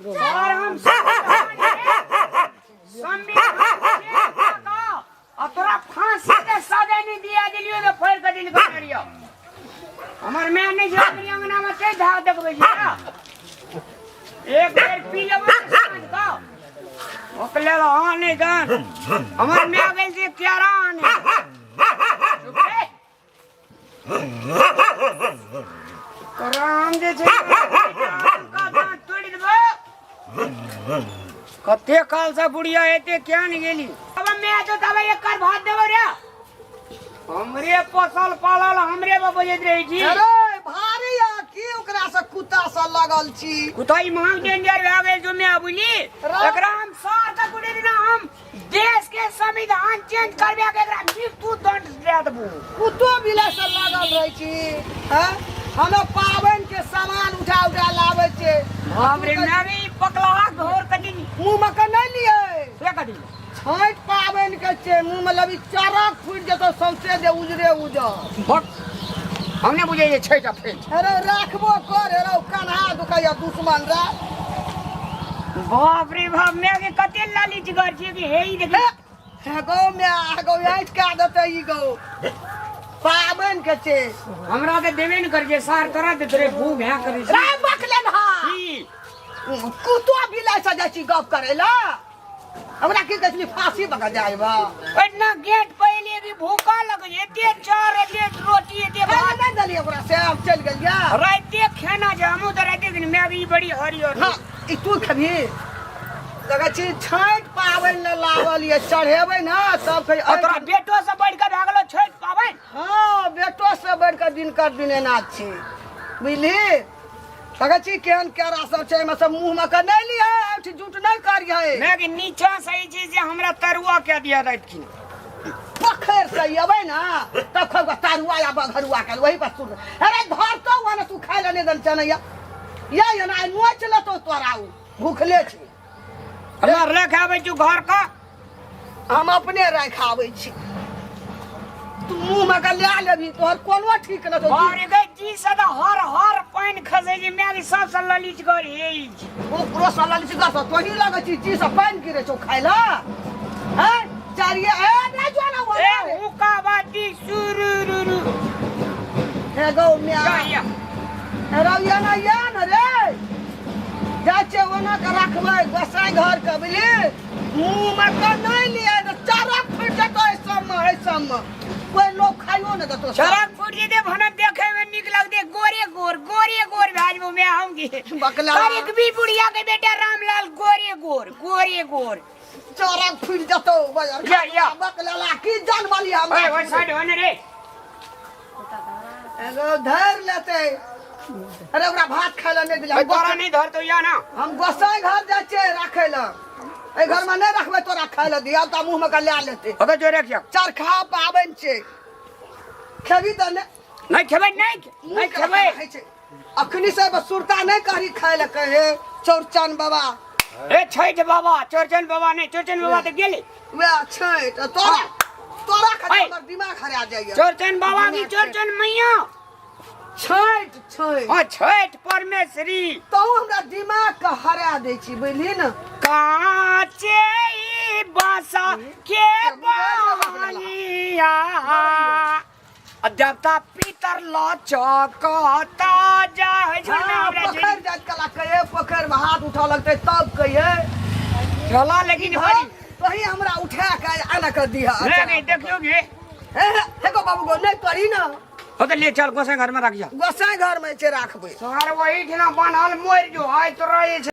Sir हम संविधान आ तोरा फांसी के सजा नहीं दिया दिलियो तो फाड़ के दिल कर रियो हमर मैं नहीं छै अपनी अंगना में ते धाव देखबै छी ना एक बेर पी लेबै तऽ साँझ कऽ ओकले हाँ नहीं जान हमर मैं गेल छी क्यारा आने चुप रे। तोरा हम जे छै का दाँत तोड़ि देबौ कते काल से बुढ़िया एते क्या नहीं गेली अब मैं तो तब एकर भात देबो रे हमरे पोसल पालल हमरे पर बजैत रहै छी अरे भारी आ की ओकरा से कुत्ता से लगल छी कुताई महाग डेंजर भए गेल जो मैं बुझली एकरा हम सार तक उड़े दिना हम देश के संविधान चेंज करबे के एकरा मृत्यु दंड दे देबो कुत्तो बिला से लागल रहै छी हैं हमे पाबनि के सामान उठा उठा लाबै छै बाप रे मैं भी पकला घोर कदी मुँह मे के नहि लियै से कदी छठि पाबनि के छै मुँह मे लबी चरक फूटि जेतौ सौंसे जे उजरे उजर बक हम नहि बुझै जे छै फेर अरे राखबो कर अरे कन्हा दुखाइया दुश्मन रे बाप रे बाप मैं के कते लालिच घर छियै कि हे ई देखी हे गौ my गौ ऐठ कए देतै ई गौ पाबनि के छै हमरा तऽ देबे ने करै छै सार तोरा दे तोरे भू भए करै छै रे बकलेन हा की? कुतो बिलाइ से जाइ छी गप करै ला हमरा की कहै छली फांसी पकड़ जाय बा एतना गेट पहिले भी भूखा लगे एते चार एते रोटी एते भात नहि देलियै ओकरा से हम चलि गेलियै राइते खाना जे हमहूँ तऽ राइते दिन मैं भी बड़ी हरियर हँ ई तू खेबही देखै छी छठि पाबनि लए लावल ये चढ़ेबै ने तब फेर और तोरा बेटो से बढ़ के भए गेलो छठि पाबनि हँ बेटो से बढ़ि कऽ दिनकर दिनेना छी बुझली देखै छी केहन केरा सब छै एहिमे सब मुँहमे के नहि लिहे ऐठ झूठ नहि करिहे मैं कि नीचा से ई चीज जे हमरा तरुआ के दिया राति की पोखरि से अबै ने तब खबै तरुआ या बघरुआ के वही पर सुन अरे धरतो हुआ ने तू खाय लए नहि दन चनैया या या ना नोच लेतो तोरा उ भूखले छी हमरा रख आबै छु घर का हम अपने राखि आबै छी तू मुँह मे के लए लेबही तोहर कोनो ठीक न छौ बाप रे गई जी सदा हर हर पानि खसै छै मैं कि सबसँ ललिच घर हे ई छै। ओकरो से ललित गस तोही लगै छी जी से पानि गिरै छौ खाय लए हैं चारिये ए नहि जो ना ए हुक्का बाती सुरु हे गौ म्या या या रौ ना या न रे जाइ छियै ओना के राखबै गोसाइ घर के बुझली मुँह मे के नहि लियै तऽ चरक फुटि जेतौ एहि सबमे एहि सबमे कोइ लोक खाइयो नहि देतौ चरक फुटि जेतै भने देखै मे नीक लगतै गोरे गोर गोरे गोर भए जेबो मैं हम की बकला। करीक भी बुढ़िया के बेटा रामलाल गोरे गोर गोरे गोर चरक फुटि जेतौ या, या। बकला की जानवली हमरा ओए ओए साइड होने रे एगो धरि लेतै अरे ओकरा भात खाय लए नहि ओए तोरा दिला नहीं धरतो या ना हम गोसाई घर जाइ छियै राखै लए एहि घरमे नहि रखबै तोरा खाय लए दिया तऽ मुँहमे के लए लेतै ओते जोरे किया चरखा पाबनि छै खेबी तऽ नहि नहीं खेबै नहीं नहीं खेबै होइ छै अखनी से सुरता नहि करी खाय लए कहे चौरचन बाबा ए छठि बाबा चौरचन बाबा नहीं चौरचन बाबा तऽ गेलै वएह छै तऽ तोरा तोरा खातिर ऐ। हमर दिमाग हरा जाइए चौरचन बाबा की चौरचन मैया छठि छठि हाँ छठि परमेश्वरी तहु हमरा दिमाग के हरा दै छी बुझली ने काचे ई बासा के बनिया आ देवता पितर लचकता जाय झुरमे हाँ, हमरा पोखरि जाइत कला कहिए पोखरि में हाथ उठा लगतै तब कहिए चला लेकिन बड़ी तोही हमरा उठा के आना कर दिहा ले गई देखियो गे हे हे गो बाबू गो नहीं तोरी ना हो तो ले चल गोसाई घर में रख जा गोसाई घर में छै राखबै सार वही ठिना बान्हल मोर जो आइ तोरा जे छै।